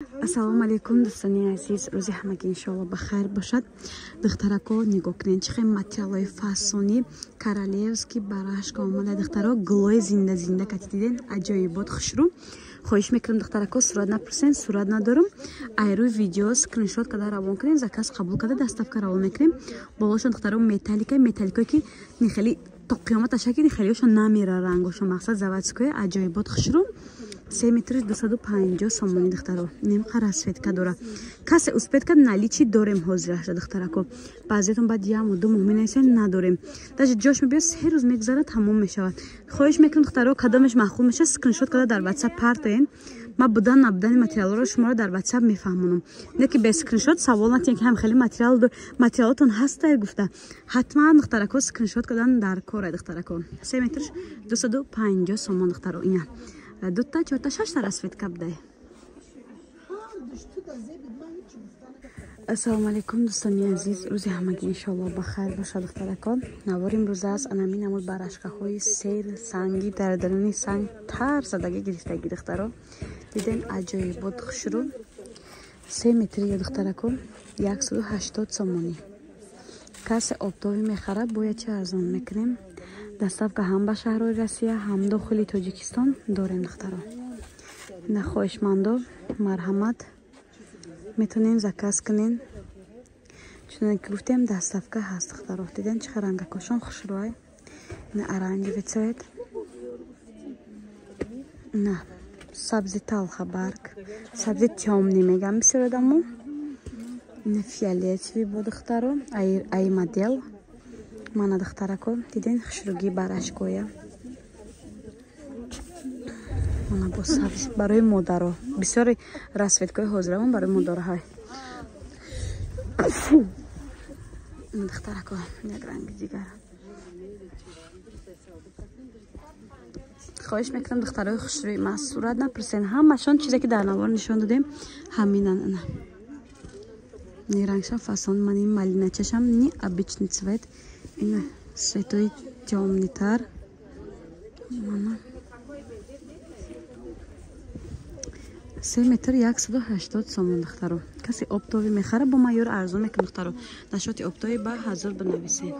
Ассалому алайкум, дӯстони азиз, рӯзи ҳамагӣ иншоалло ба хайр бошад. Духтарако, нигоҳ кунед, чӣ хел материалҳои фасонӣ королевский барашка омада. Духтаро, гулои зинда зинда кати диден, аҷоибот, хушрӯ. Хоҳиш мекунам, духтарако, сурат напурсен, сурат надорам. Айрӯи видео скриншот карда равон кунед, заказ қабул карда, доставка равон мекунем. Болошон, духтаро, металлика, металликое ки нихели то қиёмат ашаки нихелиошон намера рангошон, мақсад заводское, аҷоибот, хушрӯ. Се метриш 250 сомонӣ, духтаро. Немқа расцветка дора. Касе успеть кард, наличии дорем ҳозираша, духтарако. Баъзетон баъд як моҳ, 2 моҳ менависен, надорем. Даже ҷош мебиёд, 3 рӯз мегузарад, тамом мешавад. Хоҳиш мекунам, духтаро, кадомеш маъқул мешавад, скриншот карда дар WhatsApp партоен. Ман будан набудани материалҳоро шуморо дар WhatsApp мефаҳмонам. Не ки бе скриншот савол натиҳем, ки ҳам хеле материал материалотон ҳастай гуфта. Ҳатман, духтарако, скриншот кардан дар кора, духтарако. Се метриш 250 сомон, духтаро, ина. Дута, чорта, шашта расцветка будай. Ассалому алайкум, дӯстони азиз, рӯзи ҳамагӣ иншоалло ба хайр бошад, духтаракон. Навори имрӯза аст анамин намуд барашкаҳои сер санги дар даруни санг тар задагӣ гирифтагӣ, духтаро. Диден, аҷоибот, хушрӯ. Се метри ё, духтарако, 180 сомонӣ. Касе оптовӣ мехарад, бояд чи арзон мекунем. Доставка ҳам ба шаҳрҳои Россия, ҳам дохили Тоҷикистон дорем, духтаро. На хоҳишмандо, марҳамат, метавонем заказ кунем. Чуноне ки гуфтем, доставка ҳаст, духтаро. Диден, чӣ хел рангакошон хушрӯай. На оранжевый цвет, на сабзи талха барг, сабзи тёмный мегам бисёр одамо. Ина фиолетовый бо, духтаро, ай модел. Мана, духтарако, диден, хушрӯгии барашкоя. Мана бо сабз барои модаро. Бисёри расцветкаҳои ҳозирамон барои модароҳай. Духтарако, як ранги дигар. Хоҳиш мекунам, духтарои хушрӯи ман, сурат напурсен. Ҳамашон чизе ки дар навор нишон додем, ҳаминан. Ана. Ни рангшам фасон, ман ин малиначашам необычный цвет. Ина цветои тёмныйтар. Мана. Се метр 180 сомон, духтаро. Касе оптовӣ мехара, бо ман ёро арзон мекунам, духтаро. Нашоти оптовӣ ба 1000 бинависед.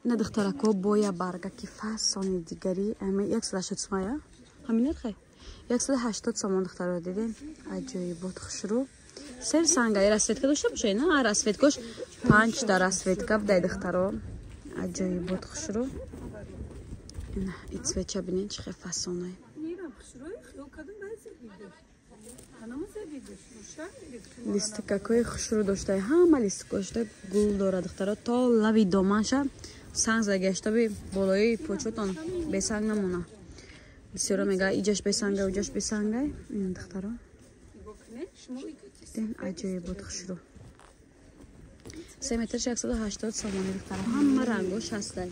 Ина, духтарако, боя баргаки фасони дигари, ами 180 сомон, ҳамин нархе? 180 сомон, духтаро, дидем? Аҷоибот, хушрӯ. Сер санга, расцветка дошта бошед, на? Расцветкош панҷта расцветка будай, духтаро. Аҷоибот, хушрӯ. Ина, и цветча бинед, чӣ хел фасонай. Листикакҳои хушрӯ доштай, ҳама листикошта гул дорад, духтаро, то лаби доманша санг загаштаби болои почотон бесанг намона. Бисёро мега, иҷаш бесанга, уҷаш бесанга. Ина, духтаро. Диден, аҷоибот, хушрӯ. Се метр 180 сомонӣ, духтаро. Ҳама рангош ҳастай.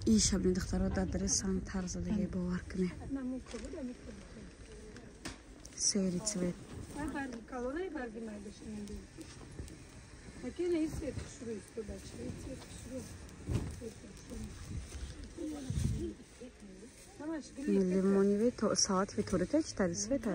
И шабни, духтаро, дар дари санг тар задагӣ, бовар кунед. Сери цвет. Лимоневый саат виторите, читали цвета?